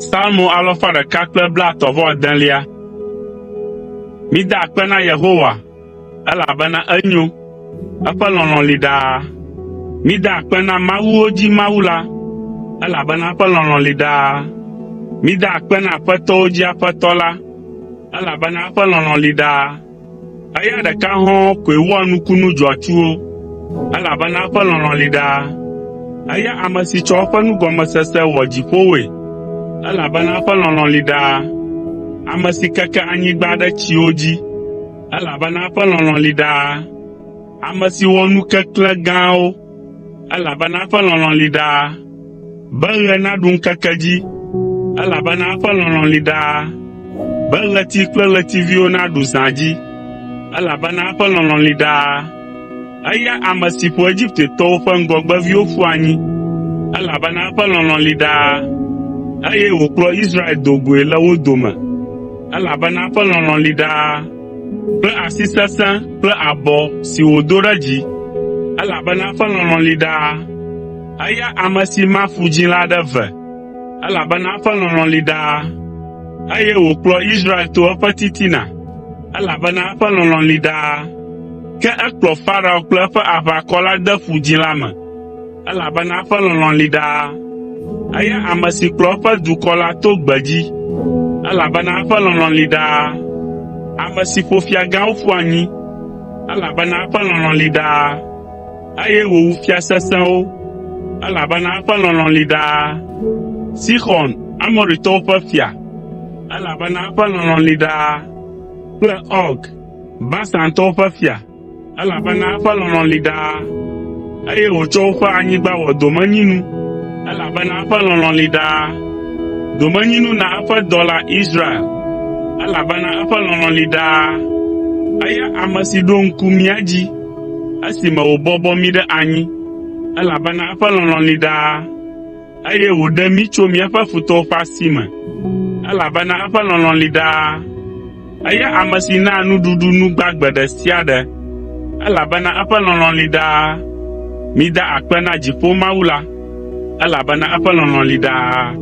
Psalmo alafa ɖeka kple blaetɔ̃-vɔ-adelia. Mida akpe na Yehowa, elabena enyo, eƒe lɔlɔ̃ li ɖaa. Mida akpe na mawuwo dzi Mawu la, elabena eƒe lɔlɔ̃ li ɖaa. Mida akpe na aƒetɔwo dzi Aƒetɔ la, elabena eƒe lɔlɔ̃ li ɖaa. Eya ɖeka hɔ̃ɔ koe wɔa nukunu dzɔatsuwo, elabena eƒe lɔlɔ̃ li ɖaa. Eya ame si tsɔ eƒe nugɔmesese wɔ dziƒowoe, elabena eƒe lɔlɔ̃ li ɖaa. Ame si keke anyigba ɖe tsiwo dzi, elabena eƒe lɔlɔ̃ li ɖaa. Ame si wɔ nu keklẽ gãwo, elabena eƒe lɔlɔ̃ li ɖaa. Be ɣe naɖu ŋkeke dzi, elabena eƒe lɔlɔ̃ li ɖaa. Be ɣleti kple ɣletiviwo naɖu zã dzi, elabena eƒe lɔlɔ̃ li ɖaa. Eya ame si ƒo Egiptetɔwo ƒe ŋgɔgbeviwo ƒu anyi, elabena eƒe lɔlɔ̃ li ɖaa, eye wòkplɔ Israel do goe le wo dome, elabena eƒe lɔlɔ̃ li ɖaa kple asi sesẽ kple abɔ si wòdo ɖe dzi, elabena eƒe lɔlɔ̃ li ɖaa. Eya ame si ma Ƒu Dzĩ la ɖe eve, elabena eƒe lɔlɔ̃ li ɖaa, eye wòkplɔ Israel to eƒe titina, elabena eƒe lɔlɔ̃ li ɖaa. Ke ekplɔ Farao kple eƒe aʋakɔ la de Ƒu Dzĩ la me, elabena eƒe lɔlɔ̃ li ɖaa. Eya ame si kplɔ eƒe dukɔ la to gbedzi, elabena eƒe lɔlɔ̃ li ɖaa. Ame si ƒo fia gãwo ƒu anyi, elabena eƒe lɔlɔ̃ li ɖaa, eye wòwu fia sesẽwo, elabena eƒe lɔlɔ̃ li ɖaa. Sixɔn, Amoritɔwo ƒe fia, elabena eƒe lɔlɔ̃ li ɖaa kple Ɔg, Basantɔwo ƒe fia, elabena eƒe lɔlɔ̃ li ɖaa, eye wòtsɔ woƒe anyigba wɔ domenyinu, elabena eƒe lɔlɔ̃ li ɖaa. Domenyinu na eƒe dɔla Israel, elabena eƒe lɔlɔ̃ li ɖaa. Eya ame si ɖo ŋku mía dzi esime wòbɔbɔ mí ɖe anyi, elabena eƒe lɔlɔ̃ li ɖaa eye wòɖe mí tso míaƒe futɔwo ƒe asi me, elabena eƒe lɔlɔ̃ li ɖaa. Eya ame si naa nuɖuɖu nu gbagbe ɖe sia ɖe, elabena eƒe lɔlɔ̃ li ɖaa. Mida akpe na dziƒo Mawu la, elabena eƒe lɔlɔ̃ li ɖaa.